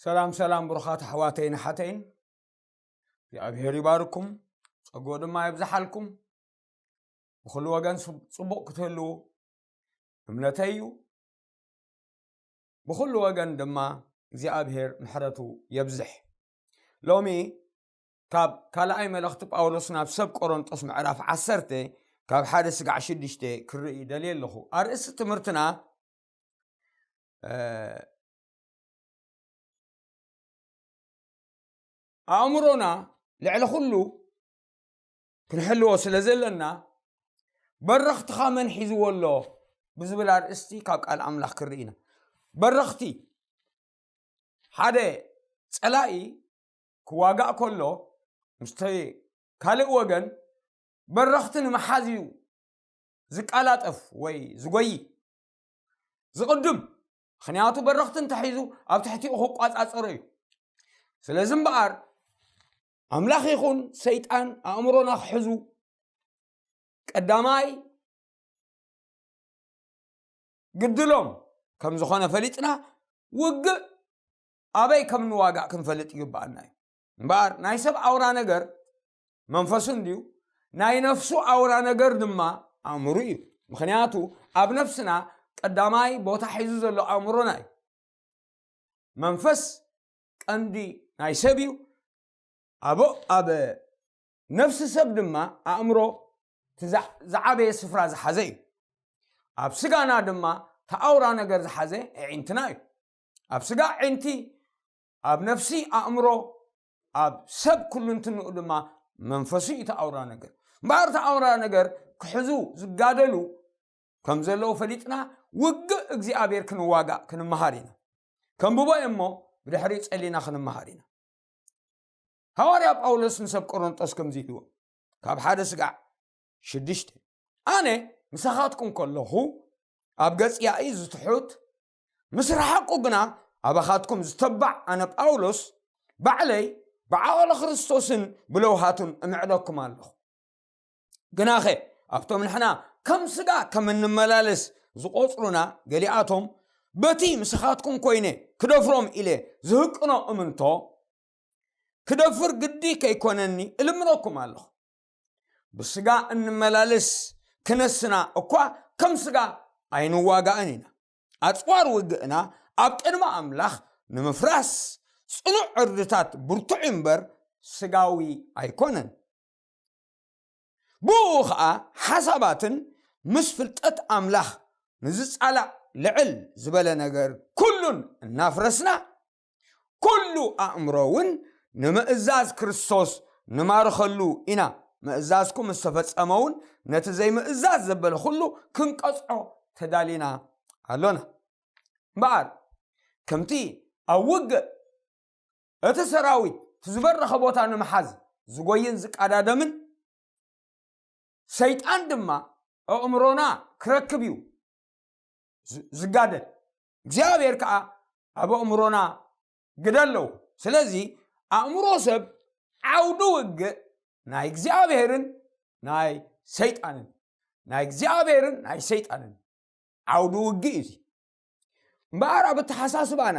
ሰላም ሰላም ብሩኻት ኣሕዋተይን ኣሓተይን፣ እግዚኣብሔር ይባርኩም፣ ጸግኡ ድማ የብዝሓልኩም። ብኹሉ ወገን ስብ-፣ ጽቡቕ ክትህልዉ እምነተይ እዩ። ብኹሉ ወገን ድማ እግዚኣብሔር ምሕረቱ የብዝሕ። ሎሚ ካብ ካልኣይ መልእኽቲ ጳውሎስ ናብ ሰብ ቆሮንጦስ ምዕራፍ ዓሰርተ ካብ ሓደ ስጋዕ ሽዱሽተ ክርኢ ደልየ ኣለኹ። ኣርእስቲ ትምህርትና፣ እ፣ ኣእምሮና ልዕሊ ኩሉ ክንሕልዎ ስለ ዘለና፣ በረኽትኻ መን ሒዝዎ ኣሎ ብዝብል ኣርእስቲ ካብ ቃል ኣምላኽ ክርኢ ኢና። በረኽቲ፣ ሓደ ጸላኢ ክዋጋእ ከሎ፣ ምስቲ ካልእ ወገን በረኽቲ ንምሓዝ እዩ ዝቃላጠፍ ወይ ዝጎይ፣ ዝቕድም። ምኽንያቱ በረኽቲ እንተሒዙ ኣብ ትሕቲኡ ክቋጻጸሮ እዩ። ስለዚ እምበኣር ኣምላኽ ይኹን ሰይጣን ኣእምሮና ክሕዙ ቀዳማይ ግድሎም ከም ዝኾነ ፈሊጥና፣ ውግእ ኣበይ ከም ንዋጋእ ክንፈልጥ ይግብኣና እዩ። እምበኣር ናይ ሰብ ኣውራ ነገር መንፈሱ እንድዩ፣ ናይ ነፍሱ ኣውራ ነገር ድማ ኣእምሩ እዩ። ምኽንያቱ ኣብ ነፍስና ቀዳማይ ቦታ ሒዙ ዘሎ ኣእምሮና እዩ። መንፈስ ቀንዲ ናይ ሰብ እዩ። ኣብ፣ ኣብ ነፍሲ ሰብ ድማ ኣእምሮ እቲ ዝዓ-፣ ዝዓበየ ስፍራ ዝሓዘ እዩ። ኣብ ስጋና ድማ እቲ ኣውራ ነገር ዝሓዘ ኣዒንትና እዩ። ኣብ ስጋ ኣዒንቲ፣ ኣብ ነፍሲ ኣእምሮ፣ ኣብ ሰብ ኩልንትንኡ ድማ መንፈሱ እዩ እቲ ኣውራ ነገር። እምበኣር እቲ ኣውራ ነገር ክሕዙ ዝጋደሉ ከም ዘለዉ ፈሊጥና፣ ውግእ እግዚኣብሔር ክንዋጋእ ክንመሃር ኢና። ከንብቦ እየ እሞ ብድሕሪኡ ጸሊና ክንመሃር ኢና። ሃዋርያ ጳውሎስ ንሰብ ቆሮንጦስ ከምዚ ኢልዎ፣ ካብ ሓደ ስጋዕ ሽዱሽተ፣ ኣነ ምሳኻትኩም ከለኹ ኣብ ገጽ ያኢ ዝትሑት፣ ምስ ረሓቑ ግና ኣባኻትኩም ዝተባዕ ኣነ ጳውሎስ ባዕለይ ብዓቕሊ ክርስቶስን ብለውሃቱን እምዕደኩም ኣለኹ። ግናኸ ኣብቶም ንሕና ከም ስጋ ከም እንመላለስ ዝቖጽሩና ገሊኣቶም፣ በቲ ምሳኻትኩም ኮይነ ክደፍሮም ኢለ ዝህቅኖ እምንቶ ክደፍር ግዲ ከይኮነኒ እልምነኩም ኣለኹ። ብስጋ እንመላለስ ክነስና እኳ ከም ስጋ ኣይንዋጋእን ኢና። ኣጽዋር ውግእና ኣብ ቅድሚ ኣምላኽ ንምፍራስ ጽኑዕ ዕርድታት ብርቱዕ እምበር ስጋዊ ኣይኮነን። ብኡ ኸኣ ሓሳባትን ምስ ፍልጠት ኣምላኽ ንዝጻላእ ልዕል ዝበለ ነገር ኩሉን እናፍረስና፣ ኩሉ ኣእምሮ እውን ንምእዛዝ ክርስቶስ ንማርኸሉ ኢና። ምእዛዝኩም ምስ ተፈጸመ እውን ነቲ ዘይምእዛዝ ዘበለ ኩሉ ክንቀጽዖ ተዳሊና ኣሎና። እምበኣር ከምቲ ኣብ ውግእ እቲ ሰራዊት እቲ ዝበረኸ ቦታ ንምሓዝ ዝጎይን ዝቃዳደምን፣ ሰይጣን ድማ ኣእምሮና ክረክብ እዩ ዝ-፣ ዝጋደል። እግዚኣብሔር ከዓ ኣብ ኣእምሮና ግደ ኣለዎ። ስለዚ ኣእምሮ ሰብ ዓውዲ ውግእ ናይ እግዚኣብሔርን ናይ ሰይጣንን፣ ናይ እግዚኣብሔርን ናይ ሰይጣንን ዓውዲ ውግእ እዩ እዚ። እምበኣር ኣብ ኣተሓሳስባና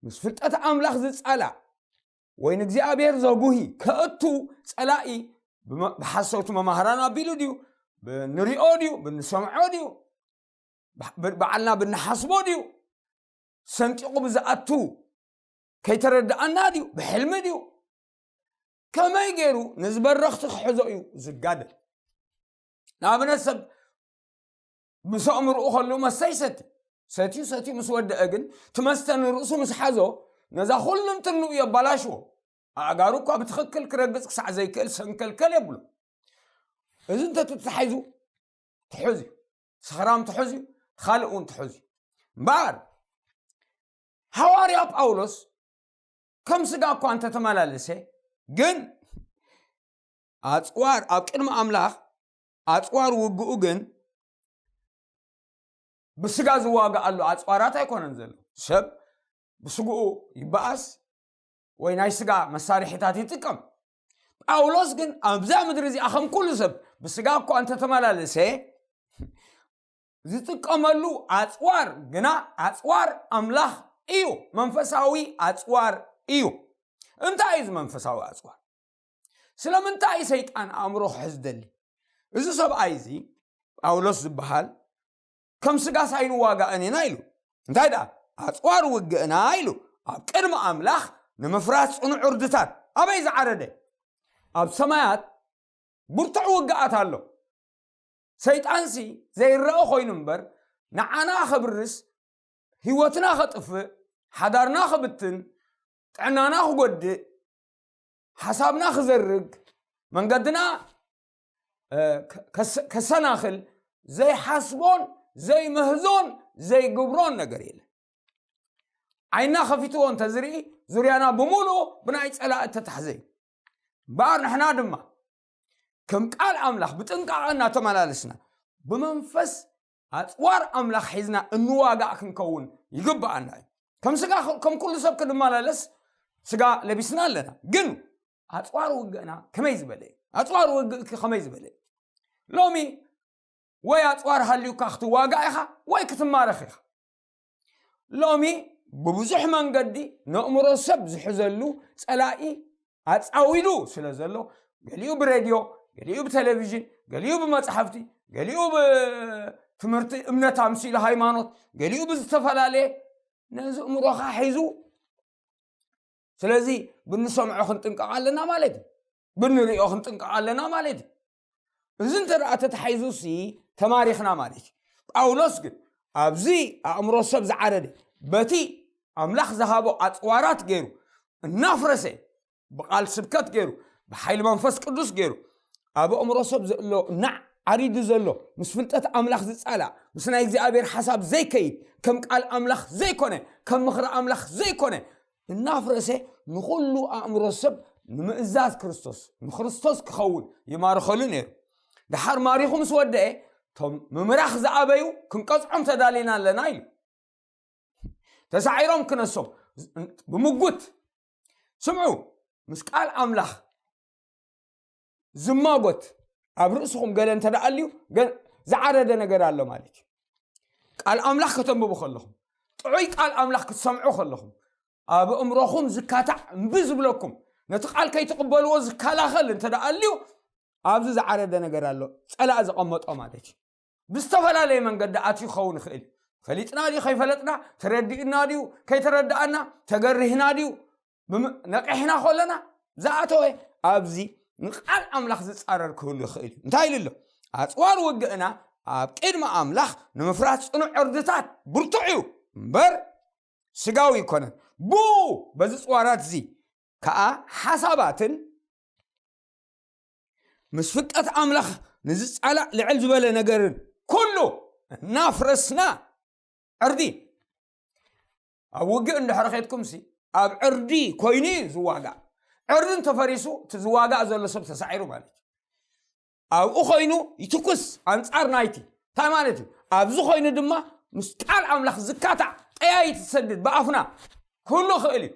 ምስ ፍልጠት ኣምላኽ ዝጻላእ ወይ ንእግዚኣብሔር ዘጉሂ ከእቱ ጸላኢ ብመ-፣ ብሓሰውቲ መማህራን ኣቢሉ ድዩ? ብንሪኦ ድዩ? ብንሰምዖ ድዩ? ብ-፣ ብ-፣ በዓልና ብንሓስቦ ድዩ? ሰንጢቑ ብዝኣቱ ከይተረድኣና ድዩ? ብሕልሚ ድዩ? ከመይ ገይሩ ነዚ በረኽቲ ክሕዞ እዩ ዝጋደል? ንኣብነት ሰብ ምስ ኣእምርኡ ከሉ መስተ ይሰቲ። ሰትዩ ሰትዩ ምስ ወደአ ግን እቲ መስተ ንርእሱ ምስ ሓዞ ነዛ ኩሉ እንትንኡ የባላሽዎ። ኣእጋሩ እኳ ብትኽክል ክረግጽ ክሳዕ ዘይክእል ሰንከልከል የብሎ። እዚ እንተተታሒዙ ትሑዝ እዩ። ሰኽራም ትሑዝ እዩ። ካልእ እውን ትሑዝ እዩ። እምበኣር ሃዋርያ ጳውሎስ ከም ስጋ እኳ እንተተመላለሰ ግን ኣጽዋር ኣብ ቅድሚ ኣምላኽ ኣጽዋር ውግኡ ግን ብስጋ ዝዋጋኣሉ ኣጽዋራት ኣይኮነን ዘሎ። ሰብ ብስግኡ ይበኣስ ወይ ናይ ስጋ መሳርሒታት ይጥቀም። ጳውሎስ ግን ኣብዛ ምድሪ እዚኣ ከም ኩሉ ሰብ ብስጋ እኳ እንተተመላለሰ ዝጥቀመሉ ኣጽዋር ግና ኣጽዋር ኣምላኽ እዩ። መንፈሳዊ ኣጽዋር እዩ። እንታይ እዩ እዚ መንፈሳዊ ኣጽዋር? ስለምንታይ እዩ ሰይጣን ኣእምሮ ክሕዝ ደሊ? እዚ ሰብኣይ እዚ ጳውሎስ ዝበሃል ከም ስጋስ ኣይንዋጋእን ኢና ኢሉ። እንታይ ደኣ? ኣጽዋር ውግእና ኢሉ ኣብ ቅድሚ ኣምላኽ ንምፍራስ ጽኑዕ ዕርድታት። ኣበይ ዝዓረደ? ኣብ ሰማያት ብርቱዕ ውግኣት ኣሎ። ሰይጣንሲ ዘይረአ ኮይኑ እምበር ንዓና ከብርስ፣ ህይወትና ከጥፍእ፣ ሓዳርና ክብትን፣ ጥዕናና ክጎድእ፣ ሓሳብና ክዘርግ፣ መንገድና ከሰናኽል ዘይሓስቦን ዘይምህዞን ዘይግብሮን ነገር የለን። ዓይና ከፊትዎ እንተዝርኢ ዙርያና ብምሉኡ ብናይ ጸላእ እተታሕዘ እዩ። እምበኣር ንሕና ድማ ከም ቃል ኣምላኽ ብጥንቃቐ እናተመላለስና ብመንፈስ ኣጽዋር ኣምላኽ ሒዝና እንዋጋእ ክንከውን ይግብኣና እዩ። ከም ስጋ ከም ኩሉ ሰብ ክንመላለስ ስጋ ለቢስና ኣለና። ግን ኣጽዋር ውግእና ከመይ ዝበለ እዩ? ኣጽዋር ውግእኪ ከመይ ዝበለ እዩ? ሎሚ ወይ ኣጽዋር ሃልዩካ ክትዋጋእ ኢኻ ወይ ክትማረኽ ኢኻ። ሎሚ ብብዙሕ መንገዲ ነእምሮ ሰብ ዝሕዘሉ ጸላኢ ኣጻዊሉ ስለ ዘሎ፣ ገሊኡ ብሬድዮ፣ ገሊኡ ብቴሌቪዥን፣ ገሊኡ ብመጽሓፍቲ፣ ገሊኡ ብትምህርቲ እምነት ኣምሲሉ ሃይማኖት፣ ገሊኡ ብዝተፈላለየ ነዚ እምሮኻ ሒዙ። ስለዚ ብንሰምዖ ክንጥንቀቕ ኣለና ማለት እዩ። ብንሪኦ ክንጥንቀቕ ኣለና ማለት እዩ። እዚ እንተ ደኣ ተታሒዙ ሲ ተማሪኽና ማለት እዩ። ጳውሎስ ግን ኣብዚ ኣእምሮ ሰብ ዝዓረደ በቲ ኣምላኽ ዝሃቦ ኣጽዋራት ገይሩ እናፍረሰ ብቓል ስብከት ገይሩ ብሓይሊ መንፈስ ቅዱስ ገይሩ ኣብ ኣእምሮ ሰብ ዘሎ ናዕ ዓሪዱ ዘሎ ምስ ፍልጠት ኣምላኽ ዝጻላእ ምስ ናይ እግዚኣብሔር ሓሳብ ዘይከይድ ከም ቃል ኣምላኽ ዘይኮነ ከም ምኽሪ ኣምላኽ ዘይኮነ እናፍረሰ ንኹሉ ኣእምሮ ሰብ ንምእዛዝ ክርስቶስ ንክርስቶስ ክኸውን ይማርኸሉ ነይሩ። ደሓር ማሪኹ ምስ ወደአ እቶም ምምራኽ ዝኣበዩ ክንቀጽዖም ተዳሊና ኣለና ኢሉ። ተሳዒሮም ክነሶም ብምጉት ስምዑ። ምስ ቃል ኣምላኽ ዝማጎት ኣብ ርእስኹም ገለ እንተ ደኣ ኣልዩ ዝዓረደ ነገር ኣሎ ማለት እዩ። ቃል ኣምላኽ ከተንብቡ ከለኹም ጥዑይ ቃል ኣምላኽ ክትሰምዑ ከለኹም ኣብ እምሮኹም ዝካታዕ እምቢ ዝብለኩም ነቲ ቃል ከይትቕበልዎ ዝከላኸል እንተ ደኣ ኣልዩ ኣብዚ ዝዓረደ ነገር ኣሎ። ጸላእ ዘቐመጦ ማለት እዩ። ብዝተፈላለየ መንገዲ ኣትዩ ክኸውን ይኽእል እዩ። ፈሊጥና ድዩ ከይፈለጥና፣ ተረዲእና ድዩ ከይተረዳእና፣ ተገሪህና ድዩ ነቂሕና ከለና ዝኣተወ ኣብዚ ንቃል ኣምላኽ ዝጻረር ክህሉ ይኽእል እዩ። እንታይ ኢሉ ኣሎ? ኣጽዋር ውግእና ኣብ ቅድሚ ኣምላኽ ንምፍራስ ጽኑዕ ዕርድታት ብርቱዕ እዩ እምበር ስጋዊ ኣይኮነን። ብኡ በዚ ጽዋራት እዚ ከኣ ሓሳባትን ምስ ፍልጠት ኣምላኽ ንዝጻላእ ልዕል ዝበለ ነገርን ኩሉ እናፍረስና ዕርዲ ኣብ ውግእ እንድሕር ኸድኩም ሲ ኣብ ዕርዲ ኮይኑ እዩ ዝዋጋእ። ዕርዲ እንተፈሪሱ እቲ ዝዋጋእ ዘሎ ሰብ ተሳዒሩ ማለት እዩ። ኣብኡ ኮይኑ ይትኩስ ኣንጻር ናይቲ እንታይ ማለት እዩ? ኣብዚ ኮይኑ ድማ ምስ ቃል ኣምላኽ ዝካታዕ ጠያይት ዝሰድድ ብኣፍና ክህሉ ይኽእል እዩ።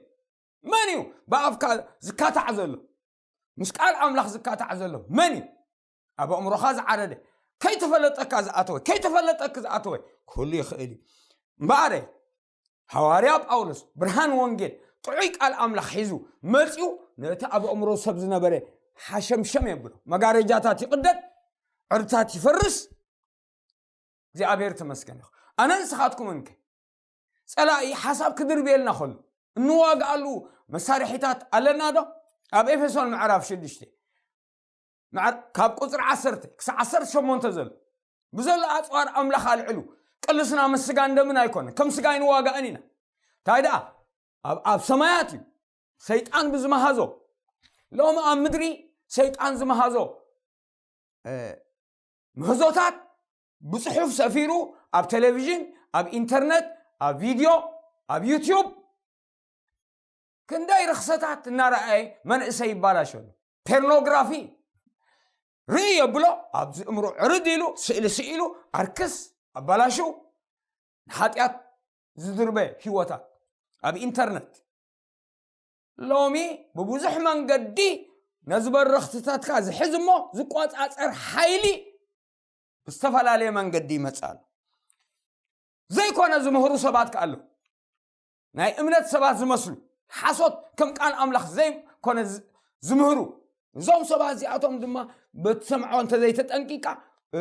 መን እዩ ብኣፍካ ዝካታዕ ዘሎ? ምስ ቃል ኣምላኽ ዝካታዕ ዘሎ መን እዩ? ኣብ ኣእምሮኻ ዝዓረደ ከይተፈለጠካ ዝኣተወ ከይተፈለጠክ ዝኣተወ ክህሉ ይኽእል እዩ። እምበኣረ ሃዋርያ ጳውሎስ ብርሃን ወንጌል ጥዑይ ቃል ኣምላኽ ሒዙ መጺኡ ነቲ ኣብ ኣእምሮ ሰብ ዝነበረ ሓሸምሸም የብሎ። መጋረጃታት ይቕደድ፣ ዕርታት ይፈርስ። እግዚኣብሔር ተመስገን ይኹን። ኣነ ንስኻትኩም እንከ ጸላኢ ሓሳብ ክድርብየልና ከሎ እንዋግኣሉ መሳርሒታት ኣለና ዶ? ኣብ ኤፌሶን ምዕራፍ ሽዱሽተ ካብ ቁፅሪ ዓሰርተ ክሳብ ዓሰርተ ሸሞንተ ዘሎ ብዘሎ ኣፅዋር ኣምላኽ ኣልዕሉ። ቅልስና ምስ ስጋን ደምን ኣይኮነ፣ ከም ስጋ ኣይንዋጋእን ኢና። እንታይ ደኣ ኣብ ሰማያት እዩ። ሰይጣን ብዝመሃዞ ሎሚ ኣብ ምድሪ ሰይጣን ዝመሃዞ ምህዞታት ብፅሑፍ ሰፊሩ ኣብ ቴሌቪዥን፣ ኣብ ኢንተርነት፣ ኣብ ቪድዮ፣ ኣብ ዩትዩብ ክንደይ ርኽሰታት እናረኣየ መንእሰይ ይባላሸሉ። ፔርኖግራፊ ርኢ የብሎ ኣብዚ እምሮ ዕርድ ኢሉ ስእሊ ስኢሉ ኣርክስ ኣባላሽው ንሓጢኣት ዝድርበ ህይወታት ኣብ ኢንተርነት ሎሚ ብብዙሕ መንገዲ ነዚ በረኽትታትካ ዝሕዝ እሞ ዝቆፃፀር ሓይሊ ብዝተፈላለየ መንገዲ ይመፅእ ኣሎ። ዘይኮነ ዝምህሩ ሰባት ከ ኣለዉ። ናይ እምነት ሰባት ዝመስሉ፣ ሓሶት ከም ቃል ኣምላኽ ዘይኮነ ዝ- ዝምህሩ፣ እዞም ሰባት እዚኣቶም ድማ በቲ ሰምዖ እንተዘይተጠንቂቃ፣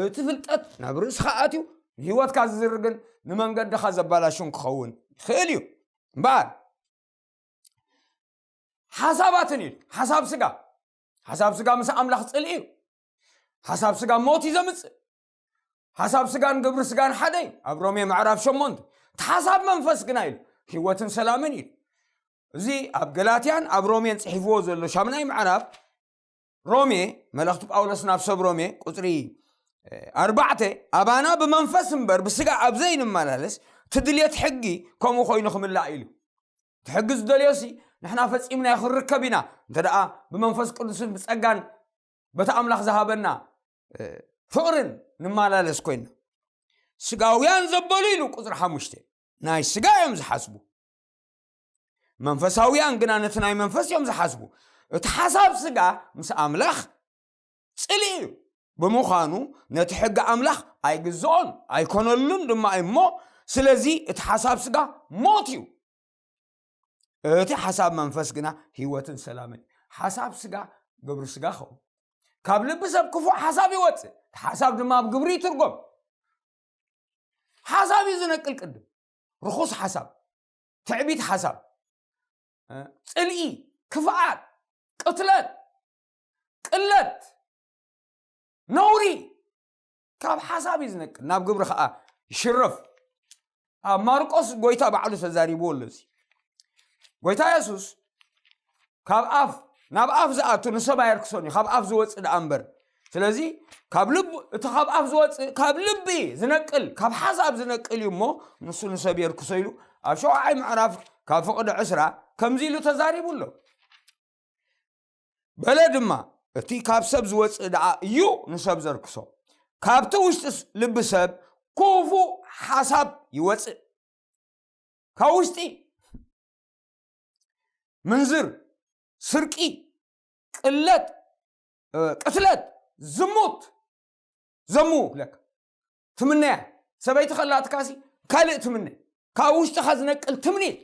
እቲ ፍልጠት ናብ ርእስኻ ኣትዩ፣ ንህይወትካ ዝዝርግን ንመንገድኻ ዘባላሹን ክኸውን ይኽእል እዩ። እምበኣር ሓሳባትን እዩ። ሓሳብ ስጋ፣ ሓሳብ ስጋ ምስ ኣምላኽ ጽልኢ እዩ። ሓሳብ ስጋ ሞት እዩ ዘምጽእ። ሓሳብ ስጋን ግብሪ ስጋን ሓደ እዩ። ኣብ ሮሜ ምዕራፍ ሸሞንተ፣ እቲ ሓሳብ መንፈስ ግና ኢሉ፣ ህይወትን ሰላምን እዩ። እዚ ኣብ ገላትያን ኣብ ሮሜን ጽሒፍዎ ዘሎ ሻምናይ ምዕራፍ፣ ሮሜ፣ መልእኽቲ ጳውሎስ ናብ ሰብ ሮሜ፣ ቁጽሪ ኣርባዕተ፣ ኣባና ብመንፈስ እምበር ብስጋ ኣብ ዘይንመላለስ፣ እቲ ድልየት ሕጊ ከምኡ ኮይኑ ክምላእ ኢሉ። እቲ ሕጊ ዝደልዮሲ ንሕና ፈጺምናዮ ክንርከብ ኢና፣ እንተ ደኣ ብመንፈስ ቅዱስን ብጸጋን በቲ ኣምላኽ ዝሃበና ፍቕርን ንመላለስ ኮይና። ስጋውያን ዘበሉ ኢሉ ቁጽሪ ሓሙሽተ፣ ናይ ስጋ እዮም ዝሓስቡ። መንፈሳውያን ግና ነቲ ናይ መንፈስ እዮም ዝሓስቡ። እቲ ሓሳብ ስጋ ምስ ኣምላኽ ጽልኢ እዩ። ብምዃኑ ነቲ ሕጊ ኣምላኽ ኣይግዝኦን ኣይኮነሉን ድማ እዩ እሞ፣ ስለዚ እቲ ሓሳብ ስጋ ሞት እዩ። እቲ ሓሳብ መንፈስ ግና ህይወትን ሰላምን። ሓሳብ ስጋ ግብሪ ስጋ ኸውን። ካብ ልቢ ሰብ ክፉእ ሓሳብ ይወፅእ፣ እቲ ሓሳብ ድማ ኣብ ግብሪ ይትርጎም። ሓሳብ እዩ ዝነቅል ቅድም። ርኹስ ሓሳብ፣ ትዕቢት ሓሳብ፣ ጽልኢ፣ ክፍኣት፣ ቅትለት፣ ቅለት፣ ነውሪ ካብ ሓሳብ እዩ ዝነቅል፣ ናብ ግብሪ ከዓ ይሽረፍ። ኣብ ማርቆስ ጎይታ ባዕሉ ተዛሪብዎ ኣሎ። እዚ ጎይታ የሱስ ካብ ኣፍ ናብ ኣፍ ዝኣቱ ንሰብ ኣየርክሶን እዩ፣ ካብ ኣፍ ዝወፅእ ደኣ እምበር። ስለዚ ካብ ልቡ፣ እቲ ካብ ኣፍ ዝወፅእ ካብ ልቢ ዝነቅል፣ ካብ ሓሳብ ዝነቅል እዩ እሞ፣ ንሱ ንሰብ የርክሶ ኢሉ ኣብ ሸውዓይ ምዕራፍ ካብ ፍቕዲ ዕስራ ከምዚ ኢሉ ተዛሪቡ ኣሎ። በለ ድማ፣ እቲ ካብ ሰብ ዝወፅእ ደኣ እዩ ንሰብ ዘርክሶ። ካብቲ ውሽጢ ልቢ ሰብ ክፉእ ሓሳብ ይወፅእ። ካብ ውሽጢ ምንዝር፣ ስርቂ፣ ቅለት፣ ቅትለት፣ ዝሙት፣ ዘሙ ክብለካ፣ ትምነያ። ሰበይቲ ከላትካሲ ካልእ ትምነ። ካብ ውሽጥኻ ዝነቅል ትምኒት፣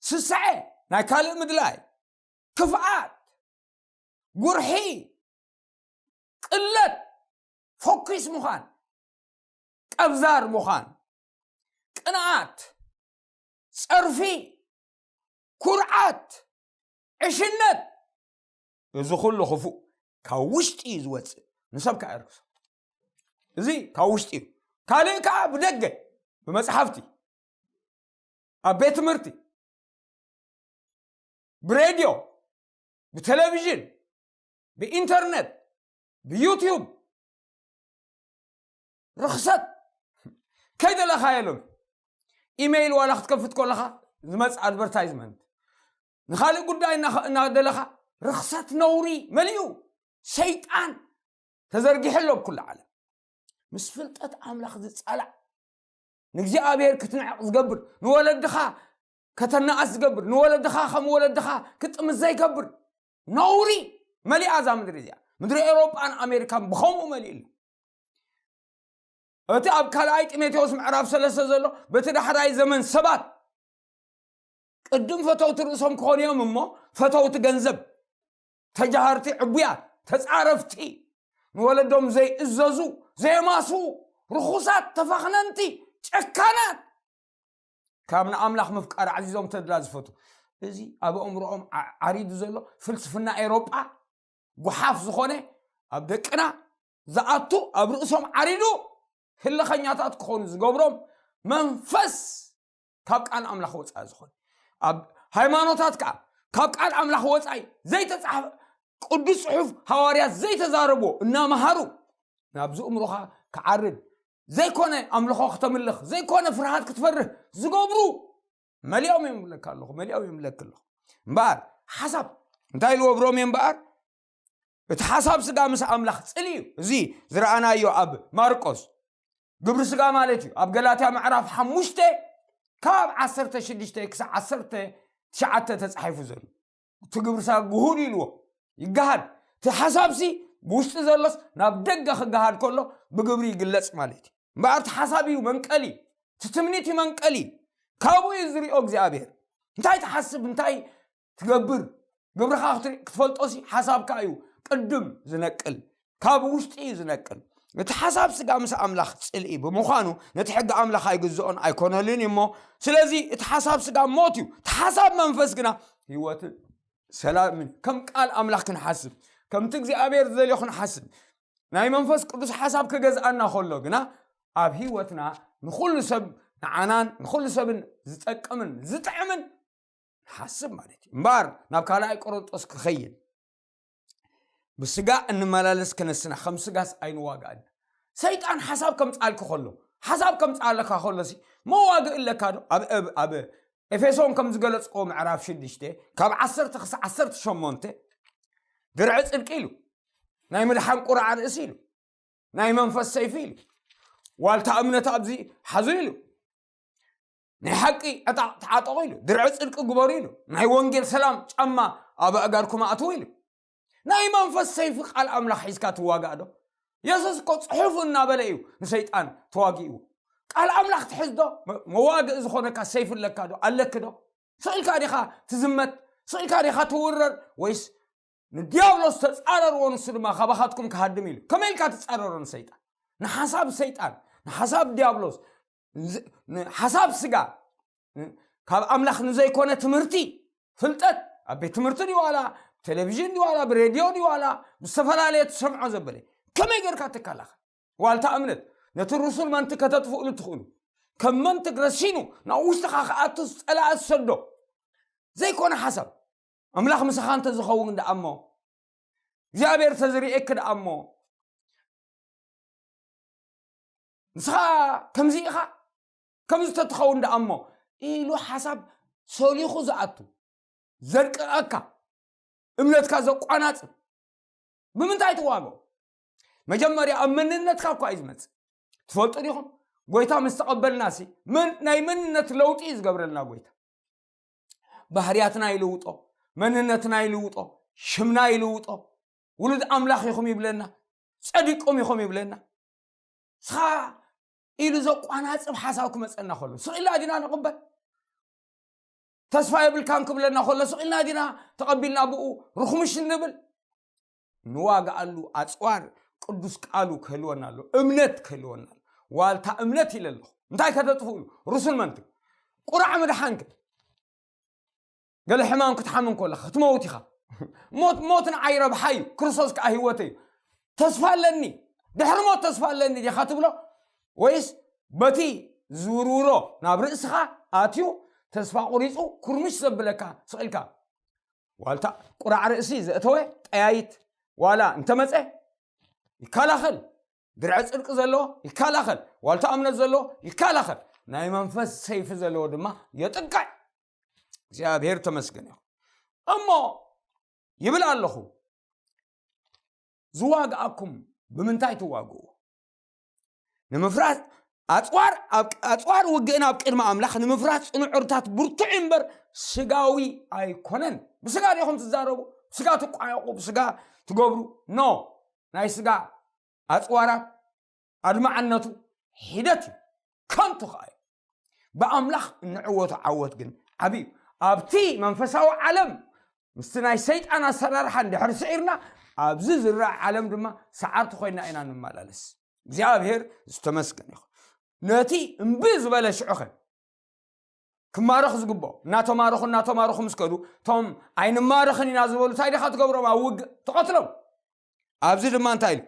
ስስዐ፣ ናይ ካልእ ምድላይ፣ ክፍኣት፣ ጉርሒ፣ ቅለት፣ ፎኪስ ምዃን፣ ቀብዛር ምዃን፣ ቅንኣት፣ ጸርፊ፣ ኩርዓት፣ ዕሽነት፣ እዚ ኩሉ ክፉእ ካብ ውሽጢ እዩ ዝወፅእ፣ ንሰብ ከዓ የርክሶ። እዚ ካብ ውሽጢ እዩ። ካልእ ከዓ ብደገ፣ ብመፅሓፍቲ፣ ኣብ ቤት ትምህርቲ፣ ብሬድዮ፣ ብቴሌቪዥን፣ ብኢንተርነት፣ ብዩትዩብ ርኽሰት ከይደለኻዮ ሎም ኢሜይል ዋላ ክትከፍት ከለኻ ዝመጽእ ኣድቨርታይዝመንት፣ ንኻልእ ጉዳይ እናኸ- እናደለኻ ርኽሰት፣ ነውሪ መሊኡ፣ ሰይጣን ተዘርጊሑ ኣሎ ኣብ ኩሉ ዓለም። ምስ ፍልጠት ኣምላኽ ዝጻላዕ፣ ንእግዚኣብሔር ክትንዕቕ ዝገብር፣ ንወለድኻ ከተናኣስ ዝገብር፣ ንወለድኻ ከም ወለድኻ ክጥምት ዘይገብር ነውሪ መሊኣ እዛ ምድሪ እዚኣ። ምድሪ ኤውሮጳን ኣሜሪካን ብኸምኡ መሊኡ ኣሎ። እቲ ኣብ ካልኣይ ጢሞቴዎስ ምዕራፍ ሰለስተ ዘሎ፣ በቲ ዳሕራይ ዘመን ሰባት ቅድም ፈተውቲ ርእሶም ክኾኑ እዮም እሞ፣ ፈተውቲ ገንዘብ፣ ተጃሃርቲ ዕቡያት፣ ተጻረፍቲ፣ ንወለዶም ዘይእዘዙ፣ ዘየማስዉ፣ ርኹሳት፣ ተፋኽነንቲ፣ ጨካናት፣ ካብ ንኣምላኽ ምፍቃር ኣዕዚዞም ተድላ ዝፈቱ። እዚ ኣብ ኣእምሮኦም ዓ- ዓሪዱ ዘሎ ፍልስፍና ኤውሮጳ፣ ጓሓፍ ዝኾነ፣ ኣብ ደቅና ዝኣቱ፣ ኣብ ርእሶም ዓሪዱ ህልኸኛታት ክኾኑ ዝገብሮም መንፈስ፣ ካብ ቃል ኣምላኽ ወፃኢ ዝኾነ፣ ኣብ ሃይማኖታት ከዓ ካብ ቃል ኣምላኽ ወፃኢ ዘይተፃሕፈ፣ ቅዱስ ፅሑፍ፣ ሃዋርያት ዘይተዛረቦ እናመሃሩ ናብዚ እምሮኻ ክዓርድ፣ ዘይኮነ ኣምልኾ ክተምልኽ፣ ዘይኮነ ፍርሃት ክትፈርህ ዝገብሩ መሊኦም እዮም እብለካ ኣለኹ፣ መሊኦም እዮም እብለክ ኣለኹ። እምበኣር ሓሳብ እንታይ ኢልዎ ኣብ ሮሜ? እምበኣር እቲ ሓሳብ ስጋ ምስ ኣምላኽ ጽልኢ እዩ። እዚ ዝረኣናዮ ኣብ ማርቆስ ግብሪ ስጋ ማለት እዩ። ኣብ ገላትያ ምዕራፍ ሓሙሽተ ካብ ዓሰርተ ሽዱሽተ ክሳብ ዓሰርተ ትሽዓተ ተጻሒፉ ዘሎ፣ እቲ ግብሪ ስጋ ግሁድ ኢልዎ ይገሃድ። እቲ ሓሳብሲ ብውሽጢ ዘሎስ ናብ ደገ ክገሃድ ከሎ ብግብሪ ይግለጽ ማለት እዩ። እምበኣር እቲ ሓሳብ እዩ መንቀሊ፣ እቲ ትምኒት እዩ መንቀሊ። ካብኡ እዩ ዝሪኦ እግዚኣብሔር። እንታይ ትሓስብ፣ እንታይ ትገብር፣ ግብርኻ ክትርኢ- ክትፈልጦሲ ሓሳብካ እዩ ቅድም ዝነቅል፣ ካብ ውሽጢ እዩ ዝነቅል። እቲ ሓሳብ ስጋ ምስ ኣምላኽ ጽልኢ ብምዃኑ ነቲ ሕጊ ኣምላኽ ኣይግዝኦን ኣይኮነሉን እዩ እሞ፣ ስለዚ እቲ ሓሳብ ስጋ ሞት እዩ፣ እቲ ሓሳብ መንፈስ ግና ህይወትን ሰላምን። ከም ቃል ኣምላኽ ክንሓስብ፣ ከምቲ እግዚኣብሔር ዝደልዮ ክንሓስብ፣ ናይ መንፈስ ቅዱስ ሓሳብ ክገዝኣና ከሎ ግና ኣብ ህይወትና ንኹሉ ሰብ ንዓናን ንኹሉ ሰብን ዝጠቅምን ዝጥዕምን ንሓስብ ማለት እዩ እምበኣር ናብ ካልኣይ ቆሮንጦስ ክኸይድ ብስጋ እንመላለስ ክነስና ከም ስጋስ ኣይንዋጋእን። ሰይጣን ሓሳብ ከምፅኣልክ ከሎ ሓሳብ ከምፅኣለካ ከሎሲ መዋግእ ኣለካ ዶ? ኣብ ኣብ- ኣብ ኤፌሶን ከም ዝገለፅክዎ ምዕራፍ ሽዱሽተ ካብ ዓሰርተ ክሳብ ዓሰርተ ሸሞንተ ድርዒ ፅድቂ ኢሉ፣ ናይ ምድሓን ቁራዕ ርእሲ ኢሉ፣ ናይ መንፈስ ሰይፊ ኢሉ፣ ዋልታ እምነት ኣብዚ ሓዙ ኢሉ፣ ናይ ሓቂ ዕጣቕ ተዓጠቑ ኢሉ፣ ድርዒ ጽድቂ ግበሩ ኢሉ፣ ናይ ወንጌል ሰላም ጫማ ኣብ ኣእጋርኩም ኣእትዉ ኢሉ። ናይ መንፈስ ሰይፊ ቃል ኣምላኽ ሒዝካ ትዋጋእ ዶ? የሱስ እኮ ጽሑፉ እናበለ እዩ ንሰይጣን ተዋጊእዎ። ቃል ኣምላኽ ትሕዝ ዶ? መ- መዋግእ ዝኾነካ ሰይፊ ኣለካ ዶ? ኣለኪ ዶ? ስቕ ኢልካ ዲኻ ትዝመት? ስቕ ኢልካ ዲኻ ትውረር? ወይስ ንዲያብሎስ ተጻረርዎ፣ ንሱ ድማ ካባኻትኩም ክሃድም ኢሉ። ከመይ ኢልካ ትጻረሮ ንሰይጣን? ንሓሳብ ሰይጣን፣ ንሓሳብ ዲያብሎስ፣ ንዝ- ንሓሳብ ስጋ፣ ን- ካብ ኣምላኽ ንዘይኮነ ትምህርቲ፣ ፍልጠት፣ ኣብ ቤት ትምህርቲ ድዩ ዋላ፣ ቴሌቪዥን ድዩ ዋላ፣ ብሬድዮ ድዩ ዋላ፣ ብዝተፈላለየ ትሰምዖ ዘበለ፣ ከመይ ጌርካ ትከላኸል? ዋልታ እምነት፣ ነቲ ርሱል መንት ከተጥፍእሉ ትኽእሉ። ከም መንት ረሲኑ ናብ ውሽጥኻ ክኣቱ ዝጸላእ ዝሰዶ ዘይኮነ ሓሳብ። ኣምላኽ ምሳኻ እንተ ዝኸውን ደኣ እሞ፣ እግዚኣብሔር ተዝርእየኪ ደኣ እሞ፣ ንስኻ ከምዚ ኢኻ፣ ከምዚ ተትኸውን ደኣ እሞ ኢሉ ሓሳብ ሰሊኹ ዝኣቱ፣ ዘድቅቐካ፣ እምነትካ ዘቋናጽብ፣ ብምንታይ ትዋግኦ? መጀመርያ ኣብ መንነትካ እኳ እዩ ዝመጽእ። ትፈልጡ ዲኹም? ጎይታ ምስ ተቐበልናሲ፣ መን- ናይ መንነት ለውጢ እዩ ዝገብረልና ጎይታ። ባህርያትና ይልውጦ፣ መንነትና ይልውጦ፣ ሽምና ይልውጦ። ውሉድ ኣምላኽ ኢኹም ይብለና፣ ጸዲቅኩም ኢኹም ይብለና። ስኻ ኢሉ ዘቋናጽብ ሓሳብ ክመጸና ከሎ፣ ስቕ ኢልና ዲና ንቕበል? ተስፋ የብልካን ክብለና ከሎ፣ ስቕ ኢልና ዲና ተቐቢልና ብኡ ርኹምሽ እንብል? ንዋግኣሉ ኣጽዋር ቅዱስ ቃሉ ክህልወና ኣሎ፣ እምነት ክህልወና ኣሎ። ዋልታ እምነት ኢለ ኣለኹ። እንታይ ከተጥፍእሉ? ርሱን መንት ቁራዕ ምድሓንክ። ገለ ሕማም ክትሓምን ከለኻ ክትመውት ኢኻ። ሞት ሞት ንዓይ ረብሓ እዩ፣ ክርስቶስ ከዓ ህይወት እዩ። ተስፋ ኣለኒ፣ ድሕሪ ሞት ተስፋ ኣለኒ ዲኻ ትብሎ? ወይስ በቲ ዝውርውሮ ናብ ርእስኻ ኣትዩ ተስፋ ቁሪፁ ኩርምሽ ዘብለካ ስቕ ኢልካ ዋልታ ቁራዕ ርእሲ ዘእተወ ጠያይት ዋላ እንተመፀ ይከላኸል። ድርዒ ጽድቂ ዘለዎ ይከላኸል። ዋልታ እምነት ዘለዎ ይከላኸል። ናይ መንፈስ ሰይፊ ዘለዎ ድማ የጥቅዕ። እግዚኣብሔር ተመስገን ይኹን። እሞ ይብል ኣለኹ፣ ዝዋግኣኩም ብምንታይ ትዋግኡ? ንምፍራስ ኣጽዋር ኣብ ኣጽዋር ውግእን ኣብ ቅድሚ ኣምላኽ ንምፍራስ ጽኑዕ ዕርታት ብርቱዕ እምበር ስጋዊ ኣይኮነን። ብስጋ ዲኹም ትዛረቡ፣ ብስጋ ትቋየቑ፣ ብስጋ ትገብሩ? ኖ፣ ናይ ስጋ ኣጽዋራት ኣድማዕነቱ ሒደት እዩ፣ ከንቱ ኸዓ እዩ። ብኣምላኽ እንዕወቱ ዓወት ግን ዓብዩ እዩ። ኣብቲ መንፈሳዊ ዓለም ምስቲ ናይ ሰይጣን ኣሰራርሓ እንድሕር ስዒርና ኣብዚ ዝረአ ዓለም ድማ ሰዓርቲ ኮይና ኢና ንመላለስ። እግዚኣብሔር ዝተመስገን ይኹን። ነቲ እምቢ ዝበለ ሽዑኸ ክማረኽ ዝግብኦ እናተማረኹ እናተማረኹ ምስ ከዱ እቶም ኣይንማረኽን ኢና ዝበሉ እንታይ ዲኻ ትገብሮም? ኣብ ውግእ ትቐትሎም። ኣብዚ ድማ እንታይ ኢሉ?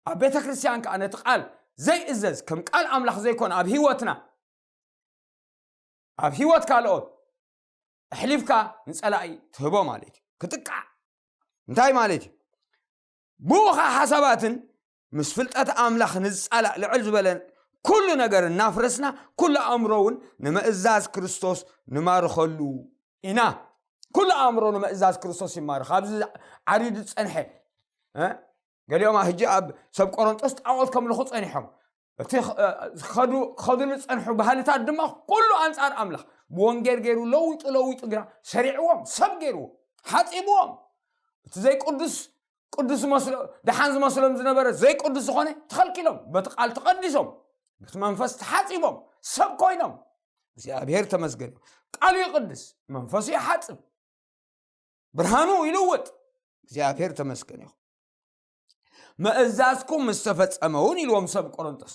ኣብ ቤተ ክርስቲያን ከዓ ነቲ ቃል ዘይእዘዝ ከም ቃል ኣምላኽ ዘይኮነ ኣብ ህይወትና ኣብ ህይወት ካልኦት ኣሕሊፍካ ንጸላኢ ትህቦ ማለት እዩ። ክጥቃዕ እንታይ ማለት እዩ? ብኡ ኸዓ ሓሳባትን ምስ ፍልጠት ኣምላኽ ንዝጻላእ ልዕል ዝበለ ኩሉ ነገር እናፍረስና ኩሉ ኣእምሮ እውን ንምእዛዝ ክርስቶስ ንማርኸሉ ኢና። ኩሉ ኣእምሮ ንምእዛዝ ክርስቶስ ይማርኽ። ኣብዚ ዓሪዱ ዝጸንሐ እ? ገሊኦም ሕጂ ኣብ ሰብ ቆሮንጦስ ጣዖት ከምልኹ ጸኒሖም። እቲ ኸ- እ፣ ዝኸዱ- ክኸዱሉ ዝጸንሑ ባህልታት ድማ ኩሉ ኣንጻር ኣምላኽ ብወንጌል ገይሩ ለዊጡ ለዊጡ ግና ሰሪዕዎም፣ ሰብ ገይርዎም፣ ሓጺብዎም። እቲ ዘይቅዱስ ቅዱስ መስሎ- ደሓን ዝመስሎም ዝነበረ ዘይቅዱስ ዝኾነ ተኸልኪሎም፣ በቲ ቃል ተቐዲሶም፣ በቲ መንፈስ ተሓጺቦም፣ ሰብ ኮይኖም፣ እግዚኣብሔር ተመስገን እዩ። ቃሉ ይቕድስ፣ መንፈሱ ይሓጽብ፣ ብርሃኑ ይልውጥ። እግዚኣብሔር ተመስገን ይኹን። ምእዛዝኩም ምስ ተፈጸመ እውን ኢልዎም ሰብ ቆሮንቶስ።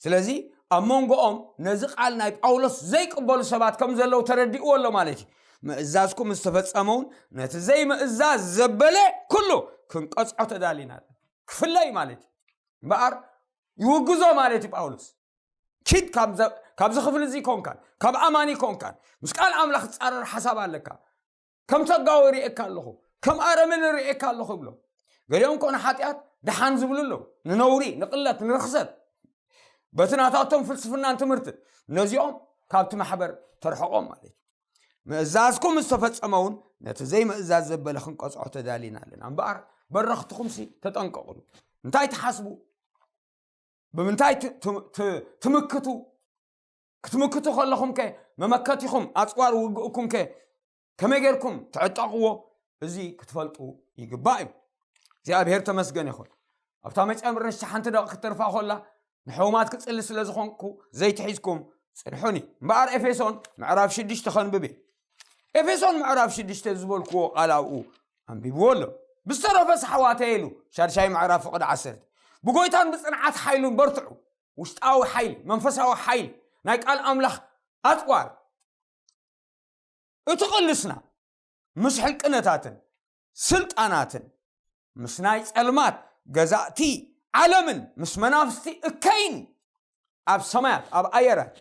ስለዚ ኣብ መንጎኦም ነዚ ቃል ናይ ጳውሎስ ዘይቅበሉ ሰባት ከም ዘለዉ ተረዲእዎ ኣሎ ማለት እዩ። ምእዛዝኩም ምስ ተፈጸመ እውን ነቲ ዘይምእዛዝ ዘበለ ኩሉ ክንቀጽዖ ተዳሊና ኣለና። ክፍለይ ማለት እዩ። እምበኣር ይውግዞ ማለት እዩ ጳውሎስ። ኪድ ካብዚ ክፍሊ እዚ ኮንካን ካብ ኣማኒ ኮንካን ምስ ቃል ኣምላኽ ዝጻረር ሓሳብ ኣለካ፣ ከም ተጋዊ ርእየካ ኣለኹ፣ ከም ኣረምን ርእየካ ኣለኹ ይብሎ። ገሊኦም ኮነ ሓጢኣት ደሓን ዝብሉ ኣለዉ። ንነውሪ፣ ንቕለት፣ ንርኽሰት በቲ ናታቶም ፍልስፍናን ትምህርትን ነዚኦም ካብቲ ማሕበር ተርሕቖም ማለት እዩ። ምእዛዝኩም ዝተፈጸመ እውን ነቲ ዘይምእዛዝ ዘበለ ክንቀጽዖ ተዳሊና ኣለና። እምበኣር በረኽትኹምሲ ተጠንቀቑሉ። እንታይ ትሓስቡ? ብምንታይ ትምክቱ? ክትምክቱ ከለኹም ከ መመከቲኹም ኣፅዋር ውግእኩም ከ ከመይ ጌርኩም ትዕጠቕዎ? እዚ ክትፈልጡ ይግባእ እዩ። እግዚኣብሔር ተመስገን ይኹን። ኣብታ መጨረሻ ሓንቲ ደቂ ክትተርፋ ኮላ ንሕሙማት ክጽሊ ስለ ዝኾንኩ ዘይትሒዝኩም ጽንሑኒ። እምበኣር ኤፌሶን ምዕራፍ ሽዱሽተ ከንብብ እየ። ኤፌሶን ምዕራፍ ሽዱሽተ ዝበልክዎ ቃል ኣብኡ ኣንቢብዎ ኣሎ። ብዝተረፈስ ኣሕዋተይ ኢሉ ሻድሻይ ምዕራፍ ፍቕዲ ዓሰርተ ብጎይታን ብጽንዓት ሓይሉን በርትዑ። ውሽጣዊ ሓይሊ፣ መንፈሳዊ ሓይሊ፣ ናይ ቃል ኣምላኽ ኣጽዋር እቲ ቅልስና ምስ ሕልቅነታትን ስልጣናትን ምስ ናይ ጸልማት ገዛእቲ ዓለምን ምስ መናፍስቲ እከይን ኣብ ሰማያት ኣብ ኣየራት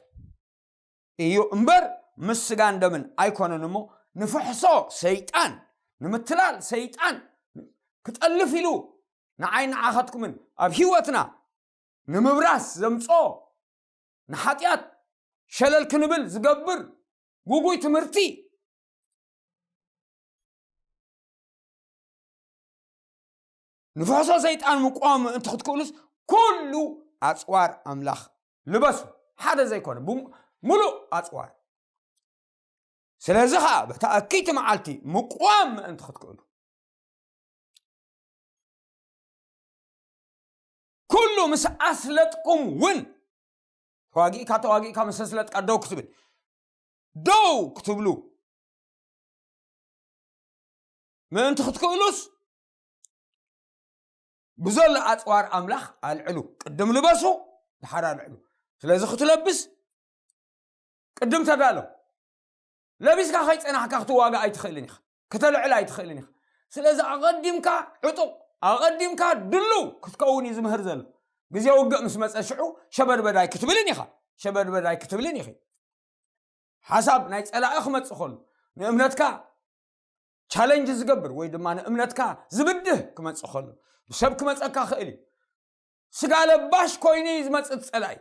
እዩ እምበር ምስ ስጋን ደምን ኣይኮነን እሞ ንፍሕሶ ሰይጣን ንምትላል ሰይጣን ክጠልፍ ኢሉ ንዓይ ንዓኸትኩምን ኣብ ህይወትና ንምብራስ ዘምጾ ንሓጢኣት ሸለል ክንብል ዝገብር ጉጉይ ትምህርቲ ንፍሕሶ ሰይጣን ምቋም ምእንቲ ክትክእሉስ ኩሉ ኣፅዋር ኣምላኽ ልበሱ። ሓደ ዘይኮነ ብሙ- ሙሉእ ኣፅዋር። ስለዚ ኸዓ በታ እክይቲ መዓልቲ ምቋም ምእንቲ ክትክእሉ ኩሉ ምስ ኣስለጥኩም እውን ተዋጊእካ ተዋጊእካ ምስ ኣስለጥካ ደው ክትብል ደው ክትብሉ ምእንቲ ክትክእሉስ ብዘሎ ኣፅዋር ኣምላኽ ኣልዕሉ። ቅድም ልበሱ፣ ድሓር ኣልዕሉ። ስለዚ ክትለብስ ቅድም ተዳሎ። ለቢስካ ከይፀናሕካ ክትዋጋእ ኣይትኽእልን ኢኻ፣ ክተልዕል ኣይትኽእልን ኢኻ። ስለዚ ኣቐዲምካ ዕጡቕ፣ ኣቐዲምካ ድሉው ክትከውን እዩ ዝምህር ዘሎ። ግዜ ውግእ ምስ መፀ ሽዑ ሸበድበድ ኣይክትብልን ኢኻ፣ ሸበድበድ ኣይክትብልን ኢኺ። ሓሳብ ናይ ፀላኢ ክመፅእ ከሎ ንእምነትካ ቻለንጅ ዝገብር ወይ ድማ ንእምነትካ ዝብድህ ክመፅእ ከሎ ብሰብ ክመፀካ ክእል እዩ። ስጋ ለባሽ ኮይኑ እዩ ዝመፅእ ፀላኢ።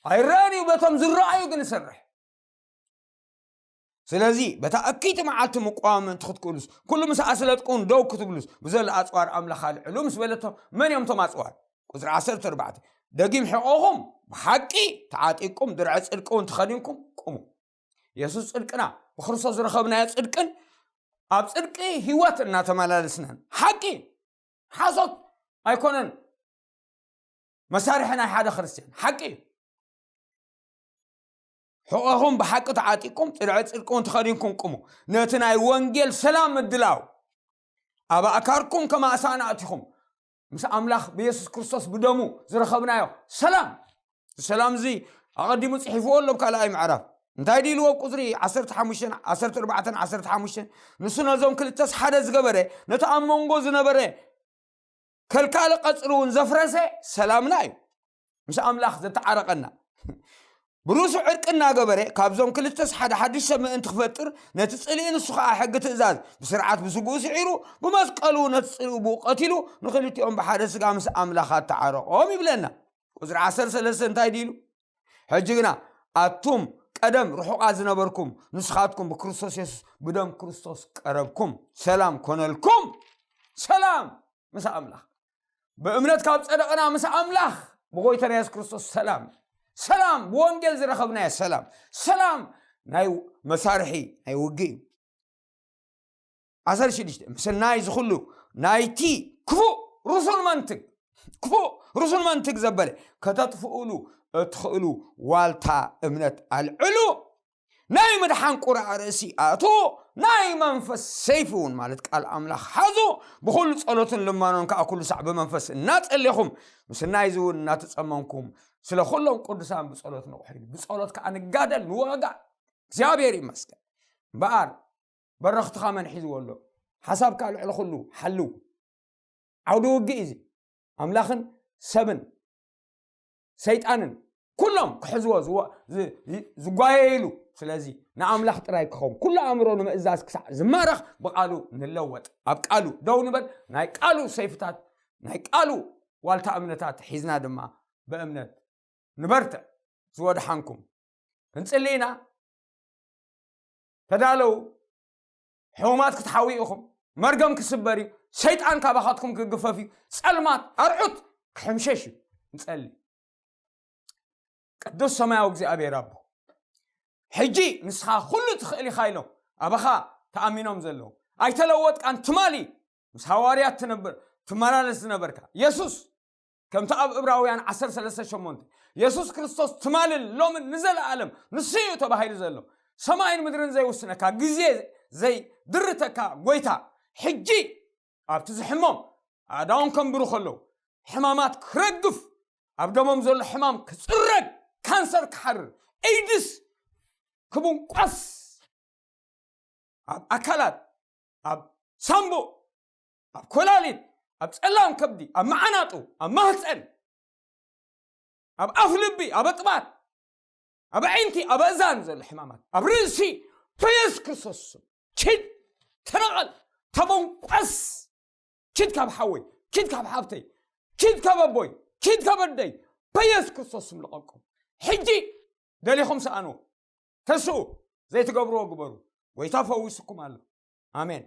ኣይረአን እዩ፣ በቶም ዝረኣዩ ግን ይሰርሕ። ስለዚ በታ እክይቲ መዓልቲ ምቋም ምእንቲ ክትክእሉስ ኩሉ ምስ ኣስለጥኩን ደው ክትብሉስ ብዘሎ ኣፅዋር ኣምላኽ ኣልዕሉ ምስ በለቶ መን እዮም እቶም ኣፅዋር? ቁፅሪ ዓሰርተ ኣርባዕተ ደጊም ሕቆኹም ብሓቂ ተዓጢቅኩም ድርዐ ፅድቂ እውን ተኸዲንኩም ቁሙ። የሱስ ጽድቅና ብክርስቶስ ዝረኸብናዮ ጽድቅን ኣብ ጽድቂ ህይወት እናተመላለስናን ሓቂ ሓሶት ኣይኮነን። መሳርሒ ናይ ሓደ ክርስትያን ሓቂ እዩ። ሕቆኹም ብሓቂ ተዓጢቅኩም ጽድዐ ጽድቅውን ተኸዲንኩም ቁሙ። ነቲ ናይ ወንጌል ሰላም ምድላው ኣብ ኣእካርኩም ከማእሳና ኣቲኹም ምስ ኣምላኽ ብየሱስ ክርስቶስ ብደሙ ዝረኸብናዮ ሰላም። ሰላም እዚ ኣቐዲሙ ጽሒፍዎ ኣሎ ኣብ ካልኣይ ምዕራፍ እንታይ ድኢልዎ ኣብ ቁፅሪ ዓሰርተ ሓሙሽተ ዓሰርተ ኣርባዕተ ዓሰርተ ሓሙሽተ ንሱ ነዞም ክልተስ ሓደ ዝገበረ ነቲ ኣብ መንጎ ዝነበረ ከልካሊ ቀፅሪ እውን ዘፍረሰ ሰላምና እዩ። ምስ ኣምላኽ ዘተዓረቐና ብርእሱ ዕርቂ እናገበረ ካብዞም ክልተስ ሓደ ሓድሽ ሰብ ምእንቲ ክፈጥር ነቲ ጽልኢ ንሱ ኸዓ ሕጊ ትእዛዝ ብስርዓት ብስግኡ ስዒሩ ብመስቀሉ ነቲ ጽልኡ ብኡ ቀቲሉ ንክልቲኦም ብሓደ ስጋ ምስ ኣምላኽ ኣተዓረቖም ይብለና። ቁፅሪ ዓሰርተ ሰለስተ እንታይ ድኢሉ? ሕጂ ግና ኣቱም ቀደም ርሑቓት ዝነበርኩም ንስኻትኩም ብክርስቶስ የሱስ ብደም ክርስቶስ ቀረብኩም። ሰላም ኮነልኩም። ሰላም ምስ ኣምላኽ ብእምነት ካብ ጸደቕና ምስ ኣምላኽ ብጎይታና የሱስ ክርስቶስ ሰላም ሰላም ብወንጌል ዝረኸብናዮ ሰላም ሰላም ናይ መሳርሒ ናይ ውግእ እዩ። ዓሰርተ ሽዱሽተ ምስናይ ዝኹሉ ናይቲ ክፉእ ርሱን መንትግ ክፉእ ርሱን መንትግ ዘበለ ከተጥፍኡሉ እትኽእሉ ዋልታ እምነት ኣልዕሉ። ናይ ምድሓን ቁራዕ ርእሲ ኣእትዎ፣ ናይ መንፈስ ሰይፊ እውን ማለት ቃል ኣምላኽ ሓዙ፣ ብኹሉ ጸሎትን ልማኖን ከዓ ኩሉ ሳዕ ብመንፈስ እናጸሌኹም ምስናይዚ እውን እናተጸመንኩም ስለ ኩሎም ቅዱሳን ብጸሎት ንቑሑ። ብጸሎት ከዓ ንጋደል ንዋጋ። እግዚኣብሔር ይመስገን። እምበኣር በረኽትኻ መን ሒዝዎ ኣሎ? ሓሳብካ ልዕሊ ኩሉ ሓልው። ዓውዲ ውግእ እዚ ኣምላኽን ሰብን ሰይጣንን ኩሎም ክሕዝዎ ዝጓየይሉ። ስለዚ ንኣምላኽ ጥራይ ክኸውን ኩሉ ኣእምሮ ንምእዛዝ ክሳዕ ዝማረኽ ብቃሉ ንለወጥ፣ ኣብ ቃሉ ደው ንበል። ናይ ቃሉ ሰይፍታት፣ ናይ ቃሉ ዋልታ እምነታት ሒዝና ድማ ብእምነት ንበርትዕ። ዝወድሓንኩም ክንጽሊ ኢና። ተዳለዉ። ሕሙማት ክትሓዊ ኢኹም። መርገም ክስበር እዩ። ሰይጣን ካባኻትኩም ክግፈፍ እዩ። ጸልማት ኣርዑት ክሕምሸሽ እዩ። ንጸሊ። ቅዱስ ሰማያዊ እግዚኣብሔር ኣቦ፣ ሕጂ ንስኻ ኩሉ ትኽእል ኢኻ ኢሎም ኣባኻ ተኣሚኖም ዘለዉ፣ ኣይተለወጥካን። ትማሊ ምስ ሃዋርያት ትነብር ትመላለስ ዝነበርካ የሱስ፣ ከምቲ ኣብ ዕብራውያን ዓሰርተ ሰለስተ ሸሞንተ፣ የሱስ ክርስቶስ ትማልን ሎምን ንዘለኣለም ንሱ እዩ ተባሂሉ ዘሎ። ሰማይን ምድርን ዘይውስነካ፣ ግዜ ዘይድርተካ ጎይታ፣ ሕጂ ኣብቲ ዝሕሞም ኣእዳዎም ከንብሩ ከለዉ፣ ሕማማት ክረግፍ፣ ኣብ ደሞም ዘሎ ሕማም ክጽረግ፣ ካንሰር ክሓርር፣ ኤድስ ክብንቋስ፣ ኣብ ኣካላት፣ ኣብ ሳምቡእ፣ ኣብ ኮላሊት፣ ኣብ ጸላም ከብዲ፣ ኣብ መዓናጡ፣ ኣብ ማህጸን፣ ኣብ ኣፍ ልቢ፣ ኣብ ኣጥባት፣ ኣብ ኣዒንቲ፣ ኣብ ኣእዛን ዘሎ ሕማማት፣ ኣብ ርእሲ፣ በየሱስ ክርስቶስ ስም ኪድ፣ ተነቐል፣ ተበንቋስ። ኪድ ካብ ሓወይ፣ ኪድ ካብ ሓብተይ፣ ኪድ ካብ ኣቦይ፣ ኪድ ካብ ኣደይ፣ በየሱስ ክርስቶስ ስም ልቐቁ። ሕጂ ደሊኹም ሰኣኑ፣ ተስኡ፣ ዘይትገብርዎ ግበሩ። ጎይታ ፈዊስኩም ኣሎ። ኣሜን።